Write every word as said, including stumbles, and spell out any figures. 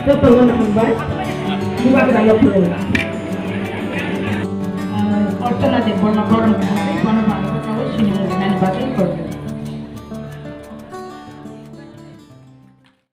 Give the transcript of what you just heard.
Jotono hambai. Bubagra no phunukna. Ah, Ortona Debbarma borok ni hambai, bono bangma tao sini nani bagwi kormo.